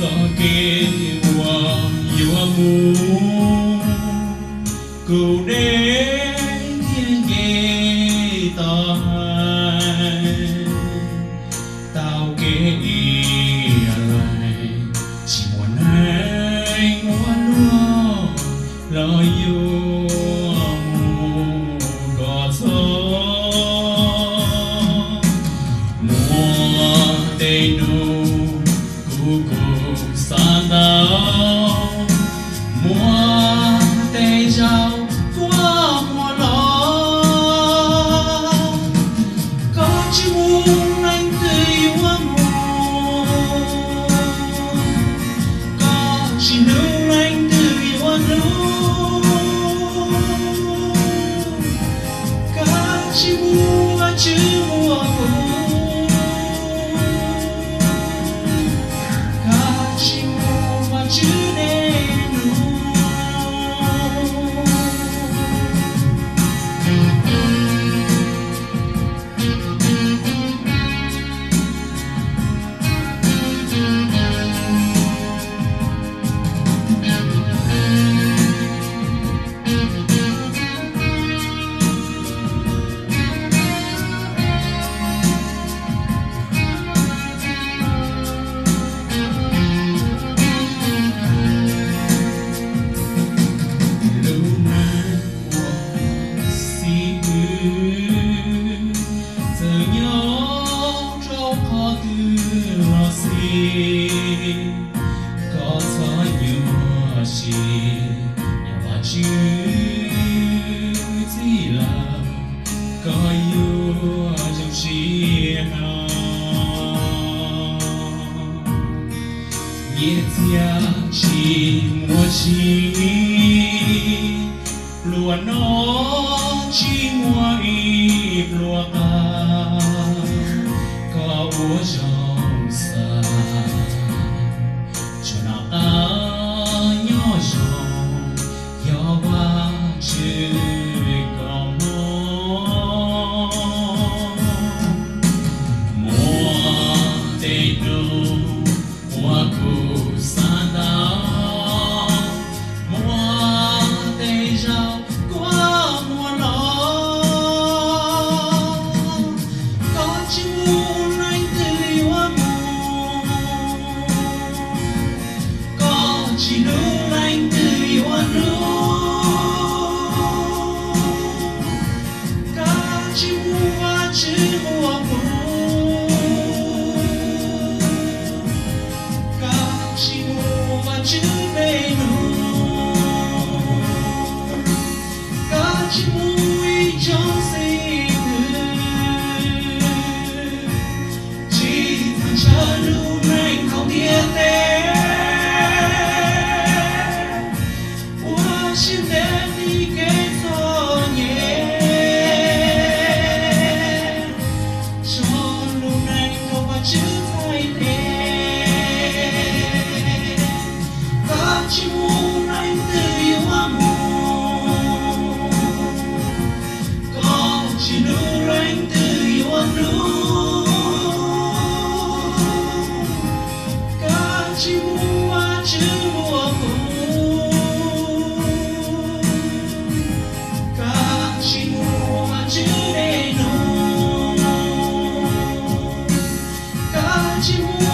Txoj kev uas yuav mus, kuv deb thiab nce toj hais, taug kev ib leeg, tsis muaj neeg muab luag los yuav mus kom txog. Muaj tej hnub kuv kuj xav ntau, muaj tej zaug kuaj muag los, koj tsis mus leej twg yuav mus, koj tsis hnov leej twg yuav hnov. Koj tsis mus, Vajtswv muaj kuv, koj tsis mus, Vajtswv dej num. Lub neej uas xiv hwb txawm nyob rau qhov twg los xij, koj txhob nyuaj siab, yog Vajtswv txib lawm, koj yuav zoo siab no. Nyiaj txiag tsis muaj tsis, pluas noj tsis muaj ib pluas qav, koj ua zoo xav, tsuas noj qab nyob zoo, yog Vajtswv koj hmoov. Muaj tej hnub uas kuv xav ntau, muaj tej zaug kuaj muag los, koj tsis mus leej twg yuav mus, koj tsis hnov leej twg yuav hnov. Koj tsis mus, Vajtswv muaj kuv, koj tsis mus, Vajtswv dej num. Koj tsis mus, ib tsoom xib hwb, tsis txhob ntshaw lub neej hauv ntiaj teb, ua siab ntev tiv kev txom nyem, tso lub neej rau Vajtswv txhais tes. Koj tsis mus, leej twg yuav mus, koj tsis hnov, leej twg yuav hnov. Koj tsis mus, Vajtswv muaj kuv, koj tsis mus, Vajtswv dej num. Koj tsis mus,